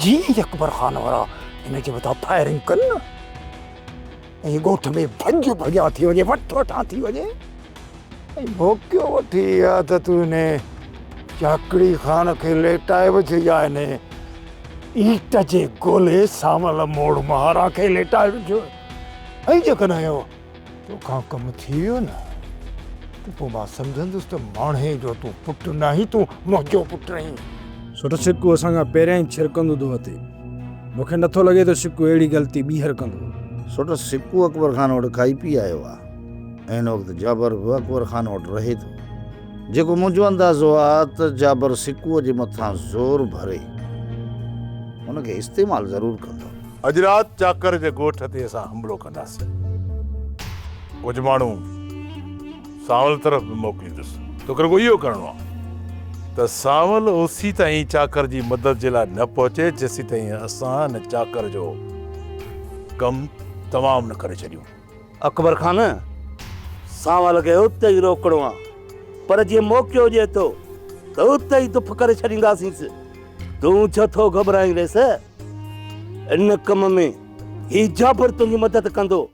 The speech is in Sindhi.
جيئن ئي اڪبر خان وارا هن جي مٿان فائرنگ ڪن نه ۽ ڳوٺ ۾ ڀڄ ڀڄان ٿي وڃي، وٺ وٺان ٿي وڃي ۽ موقعو وٺي اها ته تون هن چاڪڙي خان کي ليٽائي وجهه يا هن ايٽ جي گولي سانول موڙ مهارا کي ليٽائي وجهه ۽ جيڪڏهن اهو توکان ڪم ٿي ويو نه ته پوء مان سمجهندس ته ماڻهي جو تون پٽ ناهين، تون منهنجو پٽ آهين. سوٽ سڪو اسان کان پهريان ئي ڇرڪندو ٿو وتي. مون کي نٿو لڳي ته سڪو اهڙي غلطي ٻيهر ڪندو. سوٽ سڪو اڪبر خان وٽ کائي پي آيو آ ۽ هن وقت جابر به اڪبر خان وٽ رهي ٿو. جيڪو منهنجو اندازو آ ته جابر سڪوء جي مٿان زور ڀري هن کي استعمال ضرور ڪندو. اڄ رات چاڪر جي ڳوٺ تي اسان حملو ڪنداسين. ڪجهه ماڻهو سانول طرف به موڪليندس. توکي رڳو اهو ڪرڻو آهي ته سانول اوسيتائين چاڪر جي مدد جي لاء نه پهچي جيسيتائين اسان هن چاڪر جو ڪم تمام نه ڪري ڇڏيون. اڪبر خان، سانول کي اتي ئي روڪڻو آ، پر جي موقعو ڏئي ٿو ته اتي ئي دڦ ڪري ڇڏينداسينس. تون ڇو ٿو گهٻرائين ريس؟ ان ڪم ۾ هي جابر تنهنجي مدد ڪندو.